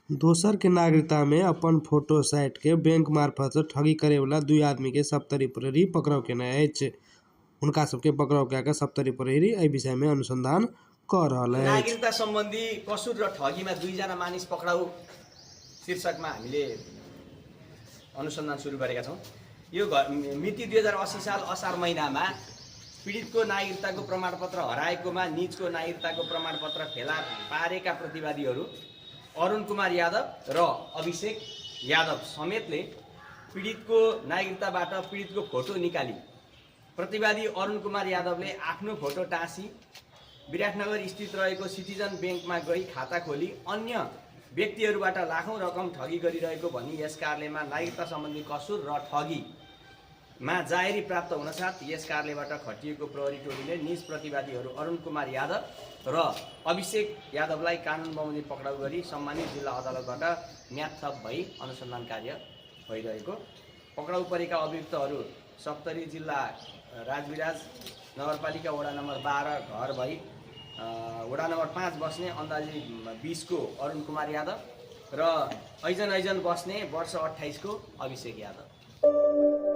दोसर के नागरिकता में अपन फोटो साइट के बैंक मार्फत से ठगी करे वाला 2 आदमी के सप्तरी प्रहरी पकड़ाव केने अछि। हुनका सबके पकड़ाव कए के सप्तरी प्रहरी एहि विषय में अनुसंधान क रहल अछि। नागरिकता सम्बन्धी कसुर र ठगीमा 2 जना मानिस पक्राउ शीर्षकमा हामीले अनुसन्धान सुरु गरेका छौँ। यो मिति 2080 साल असार महिनामा पीडितको नागरिकताको प्रमाणपत्र हराएकोमा निजको नागरिकताको प्रमाणपत्र फेला पारेका प्रतिवादीहरू अरुण कुमार यादव र अभिषेक यादव समेतले पीडितको नागरिकताबाट पीडितको फोटो निकाली प्रतिवादी अरुण कुमार यादवले आफ्नो फोटो टाँसी विराटनगर स्थित रहेको सिटिजन बैंकमा गई खाता खोली अन्य व्यक्तिहरूबाट लाखौं रकम ठगी गरिरहेको भनी यस कार्यालयमा नागरिकता सम्बन्धी कसुर र ठगीमा जाहेरी प्राप्त हुनसाथ यस कार्यालयबाट खटिएको प्रहरी टोलीले निज प्रतिवादीहरू अरुण कुमार यादव र अभिषेक यादवलाई कानुन बमोजिम पक्राउ गरी सम्मानित जिल्ला अदालतबाट म्याद थप भई अनुसन्धान कार्य भइरहेको। पक्राउ परेका अभियुक्तहरू सप्तरी जिल्ला राजविराज नगरपालिका वडा नम्बर 12 घर भई वडा नम्बर 5 बस्ने अन्दाजी 20 को अरुण कुमार यादव र ऐजन बस्ने वर्ष 28 को अभिषेक यादव।